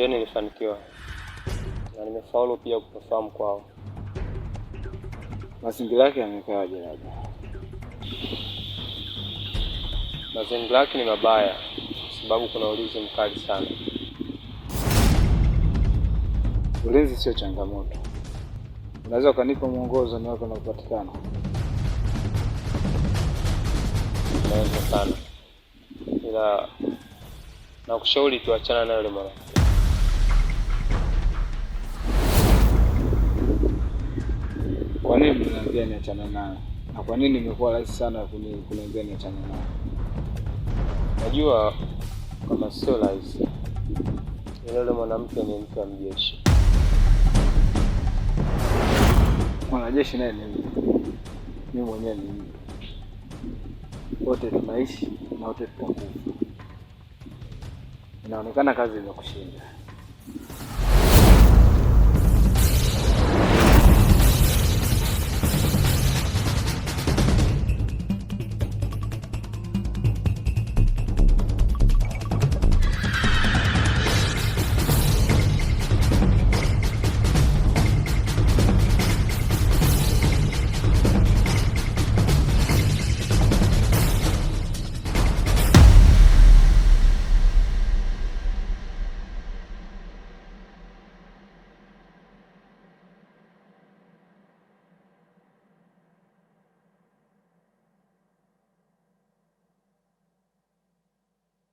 Ndio, nilifanikiwa na nimefaulu pia kuperform kwao. Mazingira yake yamekaaje? Labda mazingira yake ni mabaya, kwa sababu kuna ulinzi mkali sana. Ulinzi sio changamoto. Unaweza ukanipa mwongozo ni wapi unapatikana? Naweza sana, ila nakushauri tuachana na yule mwanamke. Kwa nini mnaniambia niachane naye? Na kwa nini imekuwa rahisi sana kuniambia niachane naye? Najua kama sio rahisi, ila yule mwanamke ni mke wa mjeshi. Mwanajeshi naye ni mtu, mimi mwenyewe ni mtu, wote tunaishi na wote tutakufa. Inaonekana kazi imekushinda.